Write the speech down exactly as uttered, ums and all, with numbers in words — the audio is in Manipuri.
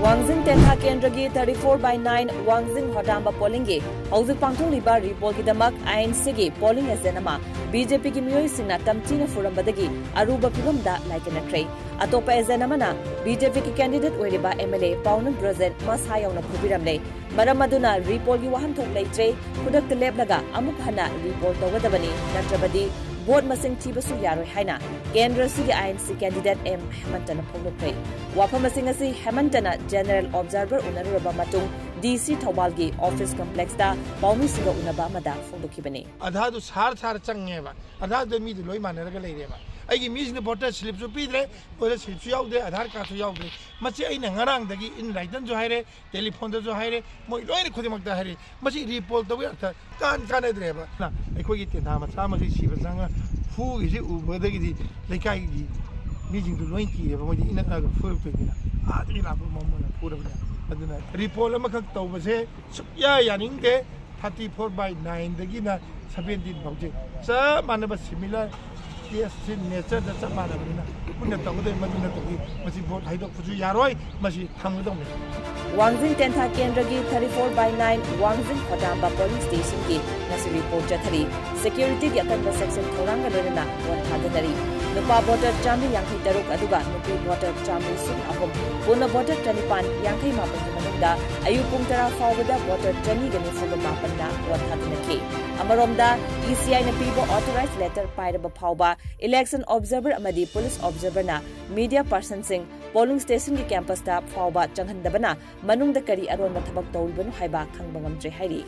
ꯋꯥꯡꯖꯤꯡ ꯇꯦꯟꯊꯥ ꯀꯦꯟꯗ꯭ꯔꯒꯤ thirty four by nine ꯋꯥꯡꯖꯤꯡ ꯍꯣꯗꯥꯝꯕ ꯄꯣꯂꯤꯡꯒꯤ ꯍꯧꯖꯤꯛ ꯄꯥꯡꯊꯣꯛꯂꯤꯕ ꯔꯤ ꯄꯣꯜꯒꯤꯗꯃꯛ ꯑꯥꯏ ꯑꯦꯟ ꯁꯤꯒꯤ ꯄꯣꯂꯤꯡ ꯑꯦꯖꯦꯟ ꯑꯃ ꯕꯤ ꯖꯦ ꯄꯤꯒꯤ ꯃꯤꯑꯣꯏꯁꯤꯡꯅ ꯇꯝꯊꯤꯅ ꯐꯨꯔꯝꯕꯗꯒꯤ ꯑꯔꯨꯕ ꯐꯤꯚꯝꯗ ꯂꯥꯏꯀꯠꯅꯈ꯭ꯔꯦ꯫ ꯑꯇꯣꯞꯄ ꯑꯦꯖꯦꯟ ꯑꯃꯅ ꯕꯤ ꯖꯦ ꯄꯤꯒꯤ ꯀꯦꯟꯗꯤꯗꯦꯠ ꯑꯣꯏꯔꯤꯕ ꯑꯦꯝ ꯑꯦꯜ ꯑꯦ ꯄꯥꯎꯅꯝ ꯕ꯭ꯔꯣꯖꯦꯟ ꯃꯁꯥ ꯌꯥꯎꯅ ꯐꯨꯕꯤꯔꯝꯂꯦ꯫ ꯃꯔꯝ ꯑꯗꯨꯅ ꯔꯤ ꯄꯣꯜꯒꯤ ꯋꯥꯍꯟꯊꯣꯛ ꯂꯩꯇ꯭ꯔꯦ, ꯈꯨꯗꯛꯇ ꯂꯦꯞꯂꯒ ꯑꯃꯨꯛ ꯍꯟꯅ ꯔꯤ ꯄꯣꯜ ꯇꯧꯒꯗꯕꯅꯤ, ꯅꯠꯇ꯭ꯔꯕꯗꯤ ꯚꯣꯠ ꯃꯁꯤꯡ ꯊꯤꯕꯁꯨ ꯌꯥꯔꯣꯏ ꯍꯥꯏꯅ ꯀꯦꯟꯗ꯭ꯔ ꯑꯁꯤꯒꯤ ꯑꯥꯏ ꯑꯦꯟ ꯁꯤ ꯀꯦꯟꯗꯤꯗꯦꯠ ꯑꯦꯝ ꯍꯦꯃꯟꯇꯅ ꯐꯣꯡꯗꯣꯛꯈ꯭ꯔꯦ꯫ ꯋꯥꯐꯝ ꯑꯁꯤꯡ ꯑꯁꯤ ꯍꯦꯃꯟꯇꯅ ꯖꯦꯅꯔꯦꯜ ꯑꯣꯕꯖꯥꯔꯚꯔ ꯎꯅꯔꯨꯔꯕ ꯃꯇꯨꯡ ꯗꯤ ꯁꯤ ꯊꯧꯕꯥꯜꯒꯤ ꯑꯣꯐꯤꯁ ꯀꯝꯄ꯭ꯂꯦꯛꯁꯇ ꯄꯥꯎꯃꯤꯁꯤꯡꯒ ꯎꯅꯕ ꯑꯃꯗ ꯐꯣꯡꯗꯣꯛꯈꯤꯕꯅꯤ꯫ ꯑꯥꯙꯥꯔꯗꯨ ꯁꯥꯔ ꯁꯥꯔ ꯆꯪꯉꯦꯕ꯫ ꯑꯥꯙꯥꯔꯗꯨ ꯃꯤꯗꯨ ꯂꯣꯏ ꯃꯥꯟꯅꯔꯒ ꯂꯩꯔꯦꯕ꯫ ꯑꯩꯒꯤ ꯃꯤꯁꯤꯡꯗ ꯚꯣꯇꯔ ꯁ꯭ꯂꯤꯞꯁꯨ ꯄꯤꯗ꯭ꯔꯦ, ꯚꯣꯇꯔ ꯁ꯭ꯂꯤꯞꯁꯨ ꯌꯥꯎꯗ꯭ꯔꯦ, ꯑꯥꯙꯥꯔ ꯀꯥꯔꯗꯁꯨ ꯌꯥꯎꯗ꯭ꯔꯦ꯫ ꯃꯁꯤ ꯑꯩꯅ ꯉꯔꯥꯡꯗꯒꯤ ꯏꯟ ꯔꯥꯏꯇꯟꯁꯨ ꯍꯥꯏꯔꯦ, ꯇꯦꯂꯤꯐꯣꯟꯗꯁꯨ ꯍꯥꯏꯔꯦ, ꯃꯣꯏ ꯂꯣꯏꯅ ꯈꯨꯗꯤꯡꯃꯛꯇ ꯍꯥꯏꯔꯦ꯫ ꯃꯁꯤ ꯔꯤ ꯄꯣꯜ ꯇꯧꯕ ꯌꯥꯝꯇ ꯀꯥꯟ ꯀꯥꯟꯅꯗ꯭ꯔꯦꯕ꯫ ꯑꯩꯈꯣꯏꯒꯤ ꯇꯦꯟꯊꯥ ꯃꯆꯥ ꯑꯃꯁꯤ ꯁꯤꯕ ꯆꯪꯉ ꯐꯨꯒꯤꯁꯤ ꯎꯕꯗꯒꯤꯗꯤ ꯂꯩꯀꯥꯏꯒꯤ ꯃꯤꯁꯤꯡꯗꯨ ꯂꯣꯏ ꯀꯤꯔꯦꯕ꯫ ꯃꯣꯏꯗꯤ ꯏꯅꯛ ꯅꯛꯑꯒ ꯐꯨꯔꯛꯇꯣꯏꯅꯤꯅ ꯑꯥꯗꯒꯤ ꯂꯥꯛꯄ ꯃꯑꯣꯡ ꯑꯣꯏꯅ ꯐꯨꯔꯕꯅꯦ꯫ ꯑꯗꯨꯅ ꯔꯤ ꯄꯣꯜ ꯑꯃꯈꯛ ꯇꯧꯕꯁꯦ ꯁꯨꯛꯌꯥ ꯌꯥꯅꯤꯡꯗꯦ꯫ Thirty four by nine ꯗꯒꯤꯅ seventeen ꯐꯥꯎꯁꯦ ꯆꯞ ꯃꯥꯟꯅꯕ similar case ꯁꯤ, nature ꯗ ꯆꯞ ꯃꯥꯟꯅꯕꯅꯤꯅ ꯄꯨꯟꯅ ꯇꯧꯒꯗꯕꯅꯤ꯫ ꯃꯗꯨ ꯅꯠꯇ꯭ꯔꯗꯤ ꯃꯁꯤ ꯚꯣꯠ ꯍꯥꯏꯗꯣꯛꯄꯁꯨ ꯌꯥꯔꯣꯏ, ꯃꯁꯤ ꯊꯝꯒꯗꯧꯅꯤ꯫ ꯋꯥꯡꯖꯤꯡ ꯇꯦꯟꯊꯥ ꯀꯦꯟꯗ꯭ꯔꯒꯤ thirty four by nine ꯋꯥꯡꯖꯤꯡ ꯈꯣꯗꯥꯝꯕ ꯄꯣꯂꯤꯡ ꯁ꯭ꯇꯦꯁꯟꯒꯤ ꯉꯁꯤ ꯔꯤ ꯄꯣꯜ ꯆꯠꯊꯔꯤ꯫ ꯁꯦꯀ꯭ꯌꯨꯔꯤꯇꯤꯒꯤ ꯑꯀꯟꯕ ꯁꯦꯛꯁꯟ ꯊꯧꯔꯥꯡꯒ ꯂꯣꯏꯅꯅ ꯚꯣꯠ ꯊꯥꯗꯅꯔꯤ꯫ ꯅꯨꯄꯥ ꯚꯣꯇꯔ ꯆꯥꯃꯔꯤ ꯌꯥꯡꯈꯩ ꯇꯔꯨꯛ ꯑꯗꯨꯒ ꯅꯨꯄꯤ ꯚꯣꯇꯔ ꯆꯥꯃꯔꯤ ꯁꯨꯞꯅ ꯑꯍꯨꯝ, ꯄꯨꯟꯅ ꯚꯣꯇꯔ ꯆꯅꯤꯄꯥꯟ ꯌꯥꯡꯈꯩ ꯃꯥꯄꯟꯒꯤ ꯃꯅꯨꯡꯗ ꯑꯌꯨꯛ ꯄꯨꯡ ꯇꯔꯥ ꯐꯥꯎꯕꯗ ꯚꯣꯇꯔ ꯆꯅꯤꯒ ꯅꯤꯐꯨꯒ ꯃꯥꯄꯟꯅ ꯚꯣꯠ ꯊꯥꯗꯅꯈꯤ꯫ ꯑꯃꯔꯣꯝꯗ, ꯏ ꯁꯤ ꯑꯥꯏꯅ ꯄꯤꯕ ꯑꯣꯊꯣꯔꯥꯏꯖ ꯂꯦꯇꯔ ꯄꯥꯏꯔꯕ ꯐꯥꯎꯕ ꯏꯂꯦꯛꯁꯟ ꯑꯣꯕꯖꯥꯔꯚꯔ ꯑꯃꯗꯤ ꯄꯨꯂꯤꯁ ꯑꯣꯕꯖꯥꯔꯚꯔꯅ ꯃꯤꯗꯤꯌꯥ ꯄꯔꯁꯟꯁꯤꯡ ꯄꯣꯂꯤꯡ ꯁ꯭ꯇꯦꯁꯟꯒꯤ ꯀꯦꯝꯄꯁꯇ ꯐꯥꯎꯕ ꯆꯪꯍꯟꯗꯕꯅ ꯃꯅꯨꯡꯗ ꯀꯔꯤ ꯑꯔꯣꯟꯕ ꯊꯕꯛ ꯇꯧꯔꯤꯕꯅꯣ ꯍꯥꯏꯕ ꯈꯪꯕ ꯉꯝꯗ꯭ꯔꯦ ꯍꯥꯏꯔꯤ꯫